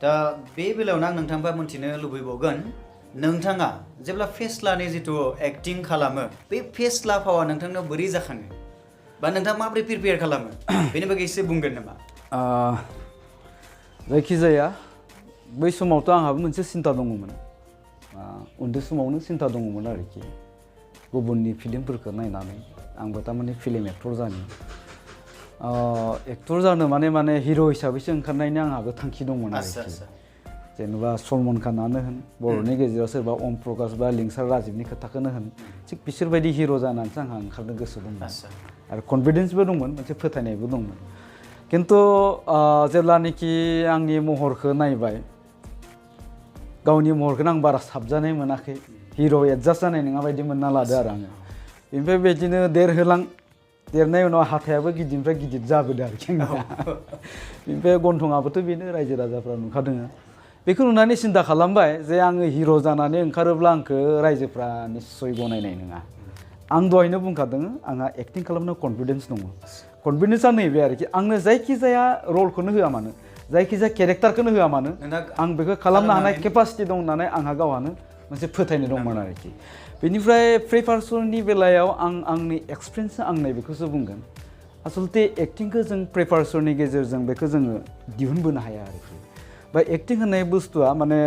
दा बे बेलायावनो आं नोंथांनिफ्राय मोनथिनो लुबैबावगोन नोंथाङा जेब्ला फेस्लानि जिथु एक्टिं खालामो बे फेस्ला फावा नोंथांनाव बोरै जाखाङो बा नोंथाङा माबोरै प्रिपेयार खालामो बेनि बागै एसे बुंगोन नामा? जायखिजाया बै समावथ' आंहाबो मोनसे सिन्था दङमोन उन्दै समावनो सिन्था दङमोन आरोखि गुबुननि फिल्मफोरखौ नायनानै आंबो थारमाने फिल्म एक्टर जानो एक्टर जानो माने हिरो हिसाबैसो ओंखारनायनि आंहाबो थांखि दंमोन आरोखि जेनेबा सलमान खानानो होन बर'नि गेजेराव सोरबा अम प्रकाश बा लिंसार राजिबनि खोथाखौनो होन थिग बिसोरबायदि हिरो जानानैसो आंहा ओंखारनो गोसो दंमोन आरो कनफिडेन्सबो दंमोन मोनसे फोथायनायबो दंमोन खिन्थु जेब्लानाखि आंनि महरखौ नायबाय गावनि महरखौनो आं बारा साबजानाय मोनाखै हिरो एडजास्ट जानाय नङा बायदि मोनना लादो आरो आङो बेनिफ्राय बिदिनो देरनाय उनाव हाथायाबो गिदिरनिफ्राय गिदिर जाबोदो आरोखि आंनिया बेनिफ्राय गन्थङाबोथ' बेनो रायजो राजाफ्रा नुखादों बेखौ नुनानै सिन्था खालामबाय जे आङो हिरो जानानै ओंखारोब्ला आंखौ रायजोफ्रा निस्सय गनायनाय नङा आं दहायनो बुंखादों आंहा एक्टिं खालामनो कनफिडेन्स दङ कनफिडेन्सआ नैबे आरोखि आंनो जायखिजाया रलखौनो होआ मानो जायखिजाया केरेक्टारखौनो होआ मानो आं बेखौ खालामनो हानाय केपासिटि दं होननानै आंहा गावहानो मोनसे फोथायनाय दंमोन आरोखि बेनिफ्राय प्रिपारेसननि बेलायाव आंनि एक्सपिरियेन्सआ आं नैबेखौसो बुंगोन आसलथे एक्टिंखौ जों प्रिपारेसननि गेजेरजों बेखौ जोङो दिहुनबोनो हाया आरोखि बा एक्टिं होननाय बुस्थुआ माने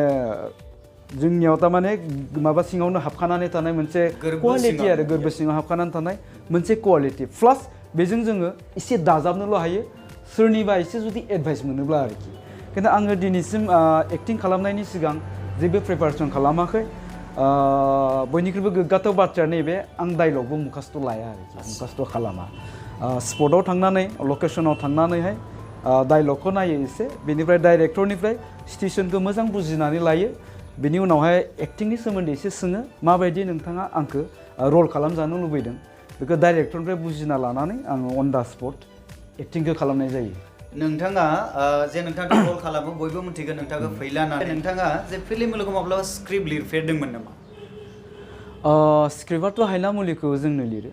जोंनियाव थारमाने माबा सिङावनो हाबखानानै थानाय मोनसे क्वालिटि आरो गोरबो सिङाव हाबखानानै थानाय मोनसे क्वालिटि प्लास बेजों जोङो एसे दाजाबनोल' हायो सोरनिबा एसे जुदि एडभाइस मोनोब्ला आरोखि खिन्थु आङो दिनैसिम एक्टिं खालामनायनि सिगां जेबो प्रिपारेसन खालामाखै बयनिख्रुइबो गोग्गाथाव बाथ्राया नैबे आं डायलगबो मुखास्थ' लाया आरोखि मुखास्थ' खालामा स्पटआव थांनानै लकेसनाव थांनानैहाय डायलगखौ नायो एसे बेनिफ्राय डाइरेक्टरनिफ्राय सिटुएसनखौ मोजां बुजिनानै लायो बेनि उनावहाय एक्टिंनि सोमोन्दै एसे सोङो माबायदि नोंथाङा आंखौ रल खालामजानो लुबैदों बेखौ डाइरेक्टरनिफ्राय बुजिना लानानै आङो अन दा स्पट एक्टिंखौ खालामनाय जायो नोंथाङा जे नोंथाङा रल खालामो बयबो मिथिगोन नोंथाङा फैलानानै नोंथाङा जे फिल्म मुलुगाव माब्लाबा स्क्रिप्ट लिरफेरदोंमोन नामा? स्क्रिप्टआथ' हायनामुलिखौ जोंनो लिरो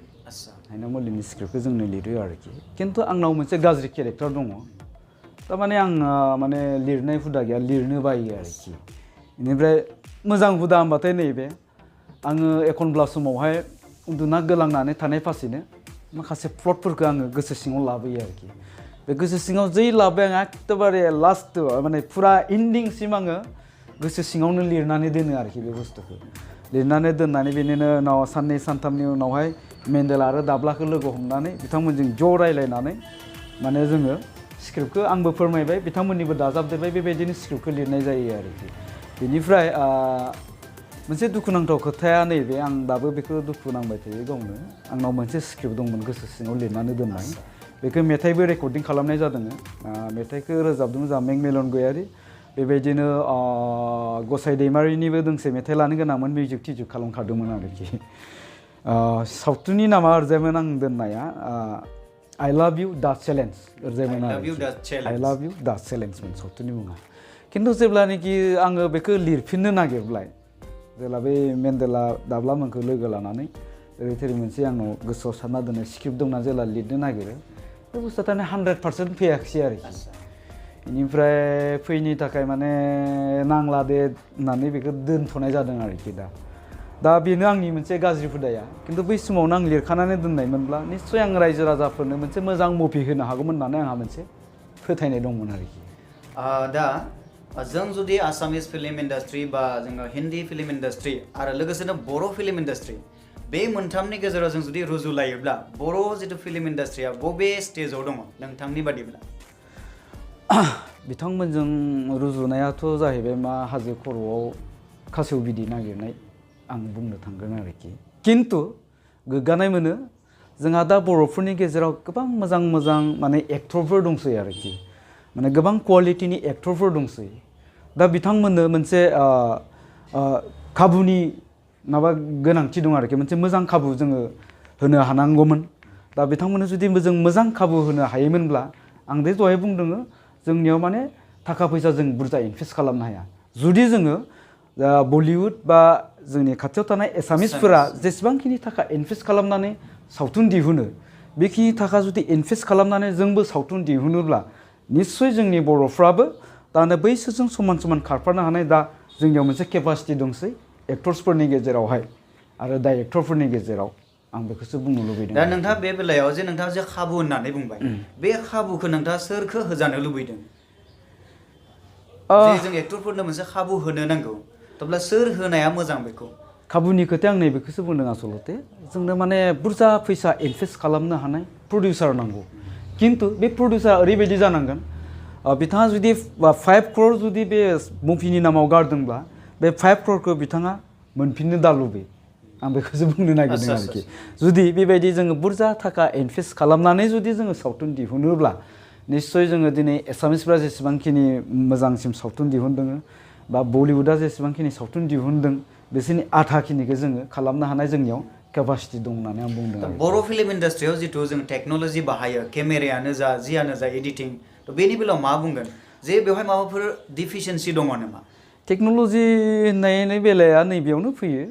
हायनामुलिनि स्क्रिप्टखौ जोंनो लिरो आरोखि खिन्थु आंनाव मोनसे गाज्रि केरेक्टार दङ थारमाने आं माने लिरनाय हुदा गैया लिरनो बायो आरोखि बेनिफ्राय मोजां हुदा होनबाथाय नैबे आङो एखनब्ला समावहाय उन्दुना गोलांनानै थानाय फासेनो माखासे प्लटफोरखौ आङो गोसो सिङाव लाबोयो आरोखि बे गोसो सिङाव जै लाबाय आं एखेबारे लास्ट माने फुरा इन्डिंसिम आङो गोसो सिङावनो लिरनानै दोनो आरोखि बे बुस्थुखौ लिरनानै दोननानै बेनिनो उनाव साननै सानथामनि उनावहाय मेन्डेल आरो दाब्लाखौ लोगो हमनानै बिथांमोनजों ज' रायलायनानै माने जोङो स्क्रिप्टखौ आंबो फोरमायबाय बिथांमोननिबो दाजाबदेरबाय बेबायदिनो स्क्रिप्टखौ लिरनाय जायो आरोखि बेनिफ्राय मोनसे दुखुनांथाव खोथाया नैबे आं दाबो बेखौ दुखु नांबाय थायो गावनो आंनाव मोनसे स्क्रिप्ट दंमोन गोसो सिङाव लिरनानै दोननाय बेखौ मेथाइबो रेकर्डिं खालामनाय जादों मेथाइखौ रोजाबदों जोंहा मेंमेलन गयारि बेबायदिनो गसाइ दैमारिनिबो दोंसे मेथाइ लानो गोनांमोन मिउजिक टिउजिक खालामखादोंमोन आरोखि सावथुननि नामा ओरैजायमोन आं दोननाया I love you दा चेलेन्ज ओरैजायमोन I love you दा चेलेन्जमोन सावथुननि मुङा खिन्थु जेब्लानाखि आङो बेखौ लिरफिननो नागिरबाय जेब्ला बे मेन्डेला दाब्लामोनखौ लोगो लानानै ओरै मोनसे आंनाव गोसोआव सानना दोननाय स्क्रिप्ट दंना जेब्ला लिरनो नागिरो बे बुस्थुआ थारमाने 100% फैयाखिसै आरोखि बेनिफ्राय फैयैनि थाखाय माने नांला दे होननानै बेखौ दोनथ'नाय जादों आरोखि दा बेनो आंनि मोनसे गाज्रि हुदाया खिन्थु बै समावनो आं लिरखानानै दोननायमोनब्ला निस्सय आं रायजो राजाफोरनो मोनसे मोजां मुभि होनो हागौमोन होननानै आंहा मोनसे फोथायनाय दंमोन आरोखि दा जों जुदि आसामिस फिल्म इन्डास्ट्रि बा जोङो हिन्दी फिल्म इन्डास्ट्रि आरो लोगोसेनो बर' फिल्म इन्डास्ट्रि बे मोनथामनि गेजेराव जों जुदि रुजुलायोब्ला बर' जिथु फिल्म इन्डास्ट्रिया बबे स्टेजाव दङ नोंथांनि बादिब्ला? बिथांमोनजों रुजुनायाथ' जाहैबाय मा हाजो खर'आव खासेव बिदै नागिरनाय आं बुंनो थांगोन आरोखि खिन्थु गोग्गानाय मोनो जोंहा दा बर'फोरनि गेजेराव गोबां मोजां मोजां माने एक्टरफोर दंसै आरोखि माने गोबां क्वालिटिनि एक्टरफोर दंसै दा बिथांमोननो मोनसे खाबुनि माबा गोनांथि दं आरोखि मोनसे मोजां खाबु जोङो होनो हानांगौमोन दा बिथांमोननो जुदि जों मोजां खाबु होनो हायोमोनब्ला आं दे दहाय बुंदोङो जोंनियाव माने थाखा फैसा जों बुरजा इनभेस्ट खालामनो हाया जुदि जोङो बलिउड बा जोंनि खाथियाव थानाय एसामिसफोरा जेसेबांखिनि थाखा इनभेस्ट खालामनानै सावथुन दिहुनो बेखिनि थाखा जुदि इनभेस्ट खालामनानै जोंबो सावथुन दिहुनोब्ला निस्सय जोंनि बर'फ्राबो दानो बैसोरजों समान समान खारफानो हानाय दा जोंनियाव मोनसे केपासिटि दंसै एक्टर्सफोरनि गेजेरावहाय आरो डाइरेक्टरफोरनि गेजेराव आं बेखौसो बुंनो लुबैदों। दा नोंथाङा बे बेलायाव जे नोंथाङा जे खाबु होननानै बुंबाय बे खाबुखौ नोंथाङा सोरखौ होजानो लुबैदों? जे जों एक्टरफोरनो मोनसे खाबु होनो नांगौ अब्ला सोर होनाया मोजां बेखौ? खाबुनि खोथा आं नैबेखौसो बुंदों आसलते जोंनो माने बुरजा फैसा इनभेस्ट खालामनो हानाय प्रडिउसार नांगौ। खिन्थु बे प्रडिउसार ओरैबायदि जानांगोन बिथाङा जुदि 5 crore जुदि बे मुभिनि नामाव गारदोंब्ला बे 5 crore बिथाङा मोनफिननो दा लुबै आं बेखौसो बुंनो नागिरदों आरोखि। जुदि बेबायदि जोङो बुरजा थाखा इनभेस्ट खालामनानै जुदि जोङो सावथुन दिहुनोब्ला निश्चय जोङो दिनै एसामिसफ्रा जेसेबांखिनि मोजांसिन सावथुन दिहुनदों बा बलिउडआ जेसेबांखिनि सावथुन दिहुनदों बिसोरनि आधाखिनिखौ जोङो खालामनो हानाय जोंनियाव केपासिटि दं होननानै आं बुंदों। बर' फिल्म इन्डास्ट्रियाव जिथु जों टेक्न'लजि बाहायो केमेरायानो जा जियानो जा एडिटिं बेनि बेलायाव मा बुंगोन जे बेवहाय माबाफोर डिफिसियेन्सि दङ नामा? टेक्न'लजि होननायनि बेलाया नैबेयावनो फैयो।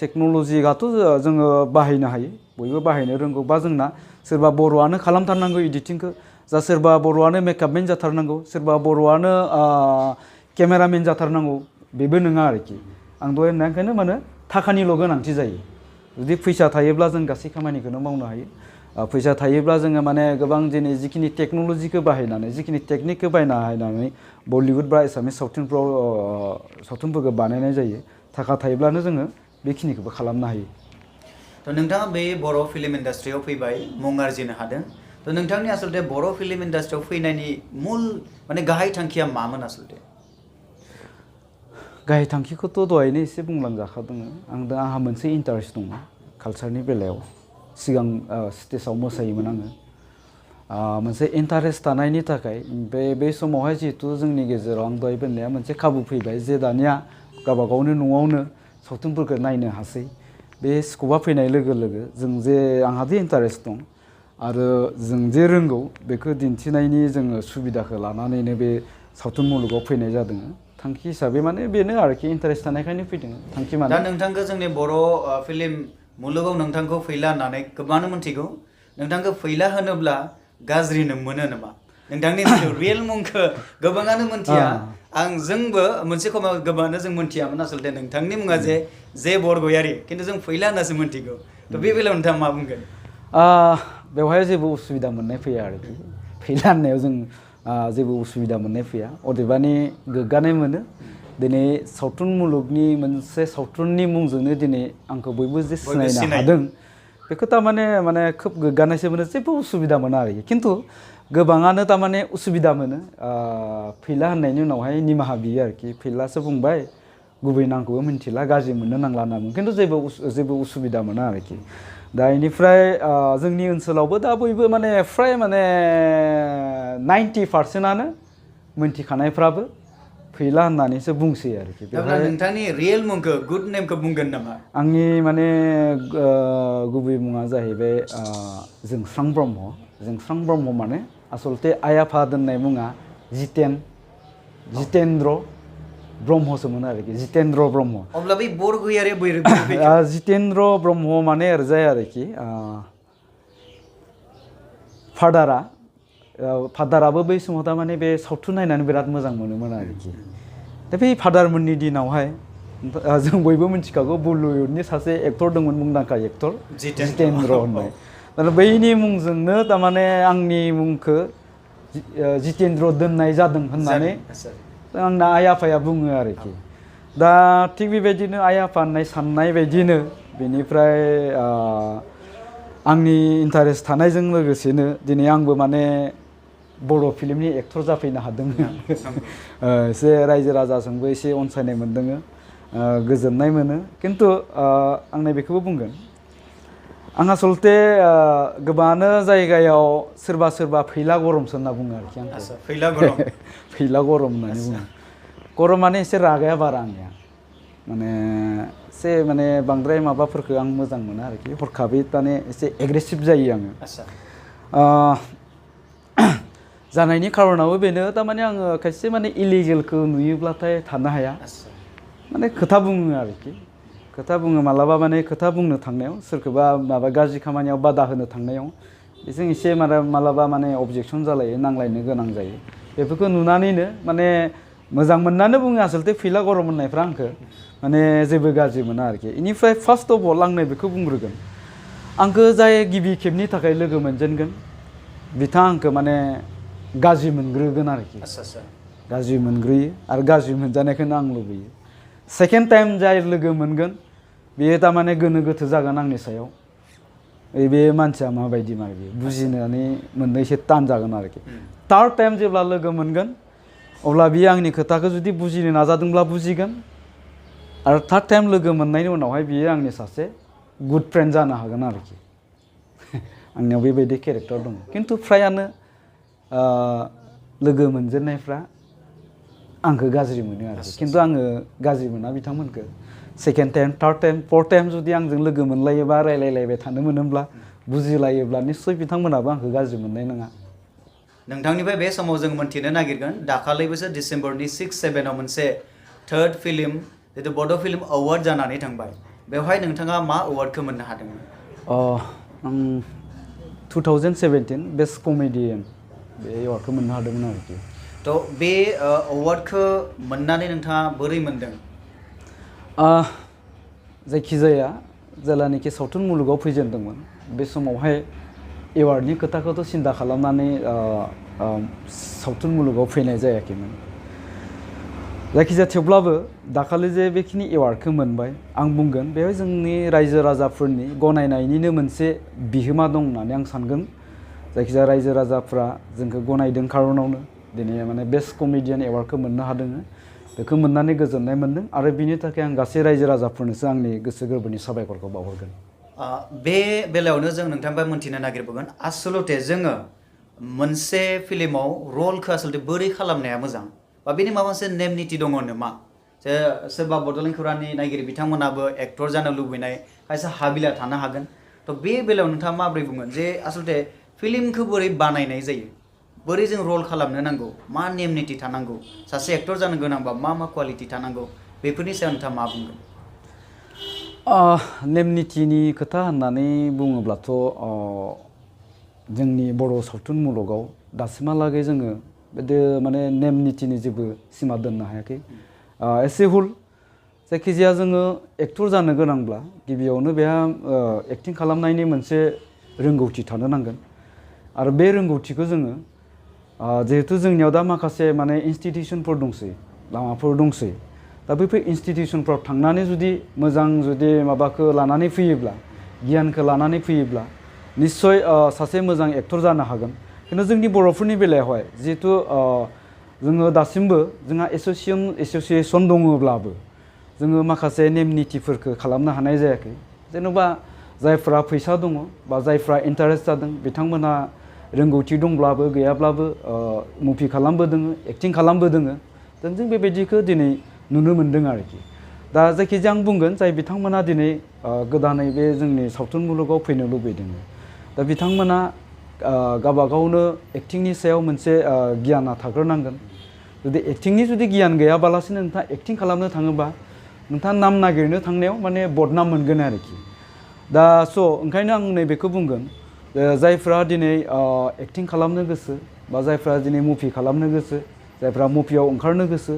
टेक्न'लजियाथ' जोङो बाहायनो हायो बयबो बाहायनो रोंगौ बा जोंना सोरबा बर'आनो खालामथारनांगौ एडिटिंखौ जा सोरबा बर'आनो मेकआपमेन जाथारनांगौ सोरबा बर'आनो केमेरामेन जाथारनांगौ बेबो नङा आरोखि। आं दहाय होननायखायनो माने थाखानिल' गोनांथि जायो। जुदि फैसा थायोब्ला जों गासै खामानिखौनो मावनो हायो। फैसा थायोब्ला जोङो माने गोबां दिनै जिखिनि टेक्न'लजिखौ बाहायनानै जिखिनि टेकनिकखौ बाहायनानै बलिउड बा एसामिस सावथुनफ्राव सावथुनफोरखौ बानायनाय जायो थाखा थायोब्लानो जोङो बेखिनिखौबो खालामनो हायो। नोंथाङा बे बर' फिल्म इन्डास्ट्रियाव फैबाय मुं आरजिनो हादों। नोंथांनि आसलते बर' फिल्म इन्डास्ट्रियाव फैनायनि मुल माने गाहाय थांखिया मामोन आसलते? गाहाय थांखिखौथ' दहायनो एसे बुंलांजाखादों आंहा मोनसे इन्टारेस्ट दङ कालचारनि बेलायाव। सिगां स्टेजाव मोसायोमोन आङो मोनसे इन्टारेस्ट थानायनि थाखाय बे समावहाय जिहेतु जोंनि गेजेराव आं दहाय बुंनाया मोनसे खाबु फैबाय जे दानिया गावबा गावनो न'आवनो सावथुनफोरखौ नायनो हासै। बे स्कपआ फैनाय लोगो लोगो जों जे आंहादि इन्टारेस्ट दं आरो जों जे रोंगौ बेखौ दिन्थिनायनि जोङो सुबिदाखौ लानानैनो बे सावथुन मुलुगाव फैनाय जादों। थांखि हिसाबै माने बेनो आरोखि इन्टारेस्ट थानायखायनो फैदों थांखि माने। दा नोंथांखौ जोंनि बर' फिल्म मुलुगाव नोंथांखौ फैला होननानै गोबाङानो मिथिगौ। नोंथांखौ फैला होनोब्ला गाज्रिनो मोनो नामा? नोंथांनि रियेल मुंखौ गोबाङानो मिथिया। जोंबो मोनसे समाव गोबाङानो जों मिथियामोन आसलते नोंथांनि मुङा जे बरगयारि खिन्थु जों फैला होननासो मिथिगौ। बे बेलायाव नोंथाङा मा बुंगोन? बेवहाय जेबो उसुबिदा मोननाय फैया आरोखि। फैला होननायाव जों जेबो उसुबिदा मोननाय फैया। अदेबानि गोग्गानाय मोनो दिनै सावथुन मुलुगनि मोनसे सावथुननि मुंजोंनो दिनै आंखौ बयबो जे सिनायनो हादों बेखौ थारमाने खोब गोग्गानायसो मोनो जेबो उसुबिदा मोना आरोखि। खिन्थु गोबाङानो थारमाने उसुबिदा मोनो फैला होननायनि उनावहाय निमाहा बियो आरोखि। फैलासो बुंबाय गुबै नामखौबो मिन्थिला गाज्रि मोननो नांला होनना बुङो। खिन्थु जेबो उसुबिदा मोना आरोखि। दा बेनिफ्राय जोंनि ओनसोलावबो दा बयबो माने फ्राय माने 90% मिन्थिखानायफ्राबो फैला होननानैसो बुंसै आरोखि। नोंथांनि रियेल मुंखौ गुड नेमखौ बुंगोन नामा? आंनि माने गुबै मुङा जाहैबाय जोंस्रां ब्रह्म। जोंस्रां ब्रह्म माने आसलते आइ आफा दोननाय मुङा जितेन्द्र ब्रह्मसोमोन आरोखि। जितेन्द्र ब्रह्म। अब्ला बै बरगयारि जितेन्द्र ब्रह्म माने ओरैजाय आरोखि फादाराबो बै समाव थारमाने बे सावथुन नायनानै बिराद मोजां मोनोमोन आरोखि। दा बै फादारमोननि दिनावहाय जों बयबो मिथिखागौ बलिउडनि सासे एक्टर दंमोन मुंदांखा एक्टर जितेन्द्र होननाय। दा बैनि मुंजोंनो थारमाने आंनि मुंखौ जितेन्द्र दोननाय जादों होननानै आंना आइ आफाया बुङो आरोखि। दा थिग बेबायदिनो आइ आफा होननाय साननाय बायदिनो बेनिफ्राय आंनि इन्टारेस्ट थानायजों लोगोसेनो दिनै आंबो माने बर' फिल्मनि एक्टर जाफैनो हादों। एसे रायजो राजाजोंबो एसे अनसायनाय मोनदों गोजोननाय मोनो। खिन्थु आं नैबेखौबो बुंगोन आं आसलते गोबाङानो जायगायाव सोरबा फैला गरमसो होनना बुङो आरोखि आंखौ। फैला गरम होननानै बुङो। गरम माने एसे रागाया बारा आंनिया माने एसे माने बांद्राय माबाफोरखौ आं मोजां मोना आरोखि। हरखाबै माने एसे एग्रेसिभ जायो आङो। जानायनि खारनाबो बेनो थारमाने आङो खायसे माने इलिगेलखौ नुयोब्लाथाय थानो हाया माने खोथा बुङो आरोखि। खोथा बुङो मालाबा माने खोथा बुंनो थांनायाव सोरखौबा माबा गाज्रि खामानियाव बादा होनो थांनायाव बेजों एसे मालाबा माने अबजेक्सन जालायो नांलायनो गोनां जायो। बेफोरखौ नुनानैनो माने मोजां मोननानै बुङो आसलते फैला गरम मोननायफ्रा आंखो माने जेबो गाज्रि मोना आरोखि इनिफ्राय फार्स्ट अफ अल आं बेखौ बुंग्रोगोन आंखो जाय गिबि खेबनि थाखाय लोगो मोनजेनगोन बिथाङा आंखो माने गाज्रि मोनग्रोगोन आरोखि गाज्रि मोनग्रोयो आरो गाज्रि मोनजानायखौनो आं लुबैयो सेकेन्ड टाइम जाय लोगो मोनगोन बेयो थारमाने गोनो गोथो जागोन आंनि सायाव बे मानसिया माबायदि माने बेयो बुजिनानै मोननो एसे तान जागोन आरोखि थार्ड टाइम जेब्ला लोगो मोनगोन अब्ला बियो आंनि खोथाखौ जुदि बुजिनो नाजादोंब्ला बुजिगोन आरो थार्ड टाइम लोगो मोननायनि उनावहाय बियो आंनि सासे गुड फ्रेन्ड जानो हागोन आरोखि आंनियाव बेबायदि केरेक्टार दङ खिन्थु फ्रायानो लोगो मोनजेननायफ्रा आंखौ गाज्रि मोनो आरोखि खिन्थु आङो गाज्रि मोना बिथांमोनखौ second time third time fourth time जुदि आंजों लोगो मोनलायोबा रायलायलायबाय थानो मोनोब्ला बुजिलायोब्ला निस्सय बिथांमोनाबो आंखौ गाज्रि मोननाय नङा नोंथांनिफ्राय बे समाव जों मोन्थिनो नागिरगोन दाखालिबोसो डिसेम्बरनि 6-7 आव मोनसे थर्ड फिल्म जितु बड' फिल्म एवार्ड जानानै थांबाय बेवहाय नोंथाङा मा एवार्डखौ मोननो हादोंमोन आं 2017 बेस्ट कमेडियान बे एवार्डखौ मोननो हादोंमोन आरोखि थ' बे एवार्डखौ मोननानै नोंथाङा बोरै मोनदों जायखिजाया जेलानाखि सावथुन मुलुगाव फैजेनदोंमोन बे समावहाय एवार्डनि खोथाखौथ' सिन्था खालामनानै सावथुन मुलुगाव फैनाय जायाखैमोन जायखिजाया थेवब्लाबो दाखालि जे बेखिनि एवार्डखौ मोनबाय आं बुंगोन बेवहाय जोंनि रायजो राजाफोरनि गनायनायनिनो मोनसे बिहोमा दं होननानै आं सानगोन जायखिजाया रायजो राजाफ्रा जोंखौ गनायदों खारनावनो दिनै माने बेस्ट कमेडियान एवार्डखौ मोननो हादों बेखौ मोननानै गोजोननाय मोनदों आरो बिनि थाखाय आं गासै रायजो राजाफोरनोसो आंनि गोसो गोरबोनि साबायखरखौ बावहरगोन बे बेलायावनो जों नोंथांनिफ्राय मोन्थिनो नागिरबावगोन आसलते जोङो मोनसे फिल्माव रलखौ आसलते बोरै खालामनाया मोजां बा बेनि माबा मोनसे नेम निति दङ नामा जे सोरबा बड'लेण्ड खौरांनि नायगिरि बिथांमोनाबो एक्टर जानो लुबैनाय खायसे हाबिला थानो हागोन थ' बे बेलायाव नोंथाङा माबोरै बुंगोन जे आसलते फिल्मखौ बोरै बानायनाय जायो बोरै जों रल खालामनो नांगौ मा नेम निति थानांगौ सासे एक्टर जानो गोनांबा मा क्वालिटि थानांगौ बेफोरनि सायाव नोंथाङा मा बुंगोन नेम नितिनि खोथा होननानै बुङोब्लाथ' जोंनि बर' सावथुन मुलुगाव दासिमहालागै जोङो बे माने नेम नितिनि जेबो सिमा दोननो हायाखै एसे हुल जायखिजाया जोङो एक्टर जानो गोनांब्ला गिबियावनो बेहा एक्टिं खालामनायनि मोनसे रोंगौथि थानो नांगोन आरो बे रोंगौथिखौ जोङो जिहेतु जोंनियाव दा माखासे माने इनस्टिटिउसनफोर दंसै लामाफोर दंसै दा बैफोर इनस्टिटिउसनफ्राव थांनानै जुदि मोजां जुदि माबाखौ लानानै फैयोब्ला गियानखौ लानानै फैयोब्ला निस्सय सासे मोजां एक्टर जानो हागोन खिन्थु जोंनि बर'फोरनि बेलायावहाय जिहेतु जोङो दासिमबो जोंहा एसोसिएसन दङब्लाबो जोङो माखासे नेम नितिफोरखौ खालामनो हानाय जायाखै जेनेबा जायफ्रा फैसा दङ बा जायफ्रा इन्टारेस्ट जादों बिथांमोनहा रोंगौथि दंब्लाबो गैयाब्लाबो मुभि खालामबोदों एक्टिं खालामबोदों जों बेबायदिखौ दिनै नुनो मोन्दों आरोखि दा जायखिजाया आं बुंगोन जाय बिथांमोना दिनै गोदानै बे जोंनि सावथुन मुलुगाव फैनो लुबैदों दा बिथांमोना गावबागावनो एक्टिंनि सायाव मोनसे गियाना थाग्रोनांगोन जुदि एक्टिंनि जुदि गियान गैयाबालासिनो नोंथाङा एक्टिं खालामनो थाङोबा नोंथाङा नाम नागिरनो थांनायाव माने बदनाम मोनगोन आरोखि दा स' ओंखायनो आं नैबेखौ बुंगोन जायफ्रा दिनै एक्टिं खालामनो गोसो बा जायफ्रा दिनै मुभि खालामनो गोसो जायफ्रा मुभियाव ओंखारनो गोसो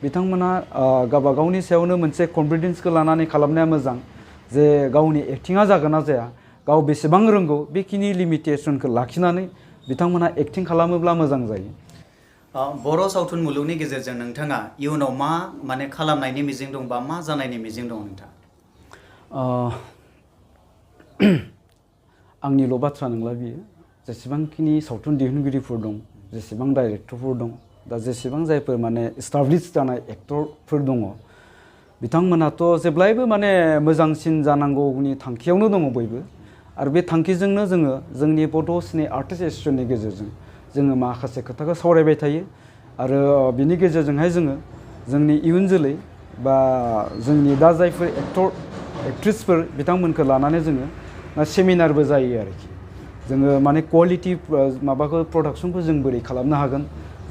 बिथांमोना गावबागावनि सायावनो मोनसे कनफिडेन्सखौ लानानै खालामनाया मोजां जे गावनि एक्टिङा जागोन ना जाया गाव बेसेबां रोंगौ बेखिनि लिमिटेसनखौ लाखिनानै बिथांमोना एक्टिं खालामोब्ला मोजां जायो बर' सावथुन मुलुगनि गेजेरजों नोंथाङा इयुनाव मा माने खालामनायनि मिजिं दं बा मा जानायनि मिजिं दं नोंथां आंनिल' बाथ्रा नंला बियो जेसेबांखिनि सावथुन दिहुनगिरिफोर दं जेसेबां डाइरेक्टरफोर दं दा जेसेबां जायफोर माने एस्टाब्लिश जानाय एक्टरफोर दङ बिथांमोनाथ' जेब्लायबो माने मोजांसिन जानांगौनि थांखियावनो दङ बयबो आरो बे थांखिजोंनो जोङो जोंनि बड' सिने आर्टिस्ट एस'सिएशननि गेजेरजों जोङो माखासे खोथाखौ सावरायबाय थायो आरो बिनि गेजेरजोंहाय जोङो जोंनि इयुन जोलै बा जोंनि दा जायफोर एक्टर एक्ट्रिसफोर बिथांमोनखौ लानानै जोङो सेमिनारबो जायो आरोखि जोङो माने क्वालिटि माबाखौ प्रडाक्सनखौ जों बोरै खालामनो हागोन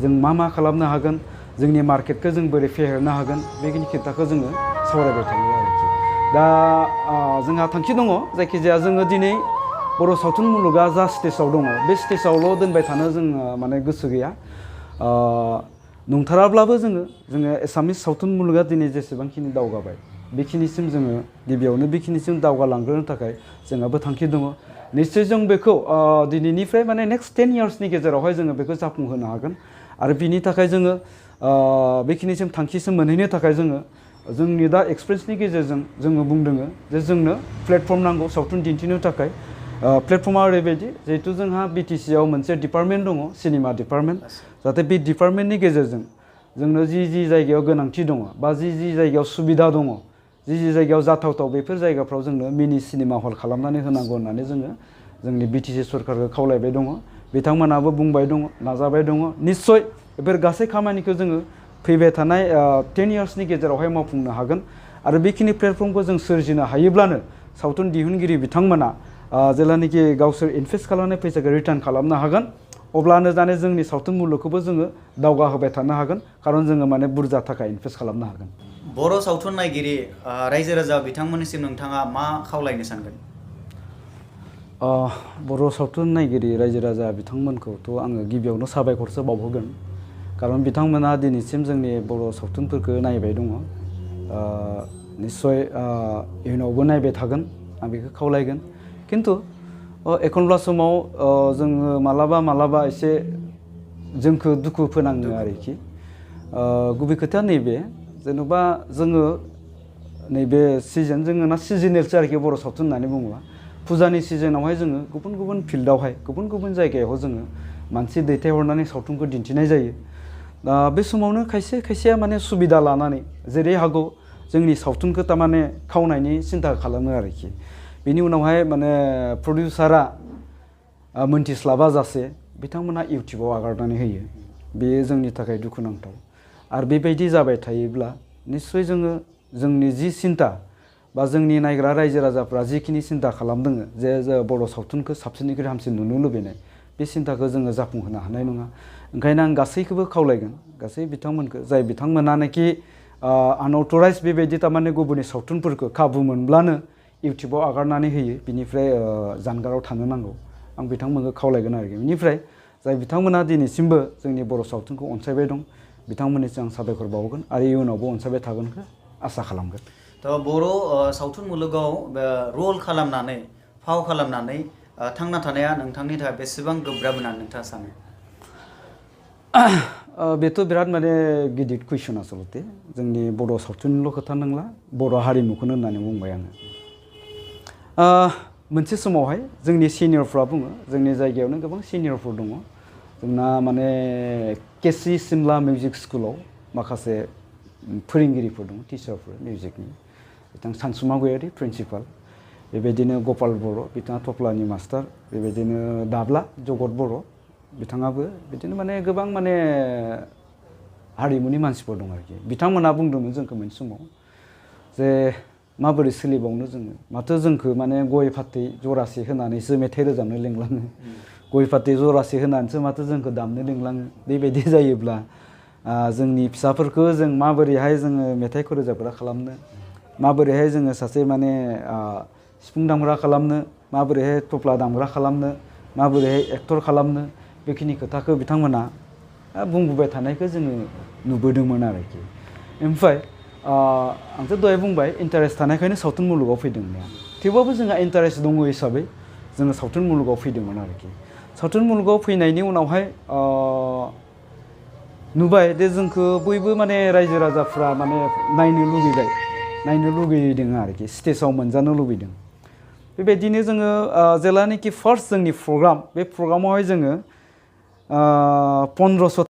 जों मा खालामनो हागोन जोंनि मार्केटखौ जों बोरै फेहेरनो हागोन बेखिनि खोथाखौ जोङो सावरायबाय थायो आरोखि दा जोंहा थांखि दङ जायखिजाया जोङो दिनै बर' सावथुन मुलुगा जा स्टेजाव दङ बे स्टेजावल' दोनबाय थानो जों माने गोसो गैया नंथाराब्लाबो जोङो एसामिस सावथुन मुलुगा दिनै जेसेबांखिनि दावगाबाय बेखिनिसिम जोङो गिबियावनो बेखिनिसिम दावगालांग्रोनो थाखाय जोंहाबो थांखि दङ निश्चय जों बेखौ दिनैनिफ्राय माने नेक्स्ट 10 इयार्सनि गेजेरावहाय जोङो बेखौ जाफुंहोनो हागोन आरो बिनि थाखाय जोङो बेखिनिसिम थांखिसिम मोनहैनो थाखाय जोङो जोंनि दा एक्सपिरियेन्सनि गेजेरजों जोङो बुंदों जे जोंनो प्लेटफर्म नांगौ सावथुन दिन्थिनो थाखाय प्लेटफर्मा ओरैबायदि जिहेतु जोंहा बिटिसि आव मोनसे डिपार्टमेन्ट दङ सिनेमा डिपार्टमेन्ट जाहाथे बे डिपार्टमेन्टनि गेजेरजों जोंनो जि जायगायाव गोनांथि दङ बा जि जायगायाव सुबिदा दङ जि जायगायाव जाथावथाव बेफोर जायगाफ्राव जोंनो मिनि सिनेमा हल खालामनानै होनांगौ होननानै जोङो जोंनि बिटिसि सरकारखौ खावलायबाय दङ बिथांमोनाबो बुंबाय दङ नाजाबाय दङ निश्चय बेफोर गासै खामानिखौ जोङो फैबाय थानाय 10 इयार्सनि गेजेरावहाय मावफुंनो हागोन आरो बेखिनि प्लेटफर्मखौ जों सोरजिनो हायोब्लानो सावथुन दिहुनगिरि बिथांमोना जेलानाखि गावसोर इनभेस्ट खालामनाय फैसाखौ रिटार्न खालामनो हागोन अब्लानो जाने जोंनि सावथुन मुलुगखौबो जोङो दावगाहोबाय थानो हागोन खारन जोङो माने बुरजा थाखा इनभेस्ट खालामनो हागोन बर' सावथुन नायगिरि रायजो राजा बिथांमोननिसिम नोंथाङा मा खावलायनो सानगोन बर' सावथुन नायगिरि रायजो राजा बिथांमोनखौथ' आङो गिबियावनो साबायखरसो बावहोगोन खारन बिथांमोना दिनैसिम जोंनि बर' सावथुनफोरखौ नायबाय दङ निश्चय इयुनावबो नायबाय थागोन आं बेखौ खावलायगोन खिन्थु एखनब्ला समाव जोङो मालाबा एसे जोंखौ दुखु फोनाङो आरोखि गुबै खोथाया नैबे जेनेबा जोङो नैबे सिजन जोङो ना सिजनेलसो आरोखि बर' सावथुन होननानै बुङोबा फुजानि सिजनावहाय जोङो गुबुन फिल्डआवहाय गुबुन जायगायाव जोङो मानसि दैथायहरनानै सावथुनखौ दिन्थिनाय जायो दा बे समावनो खायसेया माने सुबिदा लानानै जेरै हागौ जोंनि सावथुनखौ थारमाने खावनायनि सिन्था खालामो आरोखि बेनि उनावहाय माने प्रडिउसारा मोनथिस्लाबा जासे बिथांमोना इउटिउबाव आगारनानै होयो बेयो जोंनि थाखाय दुखुनांथाव आरो बेबायदि जाबाय थायोब्ला निश्चय जोङो जोंनि जि सिन्था बा जोंनि नायग्रा रायजो राजाफ्रा जिखिनि सिन्था खालामदों जे बर' सावथुनखौ साबसिननिख्रुइ हामसिन नुनो लुबैनाय बे सिन्थाखौ जोङो जाफुंहोनो हानाय नङा ओंखायनो आं गासैखौबो खावलायगोन गासै बिथांमोनखौ जाय बिथांमोनानोखि आनअथराइज बेबायदि थारमाने गुबुननि सावथुनफोरखौ खाबु मोनब्लानो इउटिउबाव आगारनानै होयो बिनिफ्राय जानगाराव थानो नांगौ आं बिथांमोनखौ खावलायगोन आरोखि बेनिफ्राय जाय बिथांमोना दिनैसिमबो जोंनि बर' सावथुनखौ अनसायबाय दं बिथांमोननिसिम आं साबायखर बावगोन आरो इयुनावबो अनसायबाय थागोनखौ आसा खालामगोन थ' बर' सावथुन मुलुगाव रल खालामनानै फाव खालामनानै थांना थानाया नोंथांनि थाखाय बेसेबां गोब्राब होननानै नोंथाङा सानो बेथ' बिराद माने गिदिर कुइसन आसलते जोंनि बर' सावथुननिल' खोथा नंला बर' हारिमुखौनो होननानै बुंबाय आङो मोनसे समावहाय जोंनि सिनियरफ्रा बुङो जोंनि जायगायावनो गोबां सिनियरफोर दङ जोंना माने केसि सिमला मिउजिक स्कुलाव माखासे फोरोंगिरिफोर दङ टिचारफोर मिउजिकनि बिथां सानसुमा गयारि प्रिन्सिपाल बेबायदिनो गपाल बर' बिथाङा थफ्लानि मास्टार बेबायदिनो दाब्ला जगत बर' बिथाङाबो बिदिनो माने गोबां माने हारिमुनि मानसिफोर दं आरोखि बिथांमोना बुंदोंमोन जोंखौ मोनसे समाव जे माबोरै सोलिबावनो जोङो माथो जोंखौ माने गय फाथै जरासे होनानैसो मेथाइ रोजाबनो लिंलाङो गय फाथै जरासे होनानैसो माथो जोंखौ दामनो लिंलाङो बेबायदि जायोब्ला जोंनि फिसाफोरखौ जों माबोरैहाय जोङो मेथाइखौ रोजाबग्रा खालामनो माबोरैहाय जोङो सासे माने सिफुं दामग्रा खालामनो माबोरैहाय थफ्ला दामग्रा खालामनो माबोरैहाय एक्टर खालामनो बेखिनि खोथाखौ बिथांमोना बुंबोबाय थानायखौ जोङो नुबोदोंमोन आरोखि ओमफ्राय आंथ' दहाय बुंबाय इन्टारेस्ट थानायखायनो सावथुन मुलुगाव फैदों होननाया थेवबाबो जोंहा इन्टारेस्ट दङ हिसाबै जोङो सावथुन मुलुगाव फैदोंमोन आरोखि सावथुन मुलुगाव फैनायनि उनावहाय नुबाय जे जोंखौ बयबो माने रायजो राजाफ्रा माने नायनो लुगैदों आरोखि स्टेजाव मोनजानो लुबैदों बेबायदिनो जोङो जेलानाखि फार्स्ट जोंनि प्रग्राम बे प्रग्रामावहाय जोङो 1500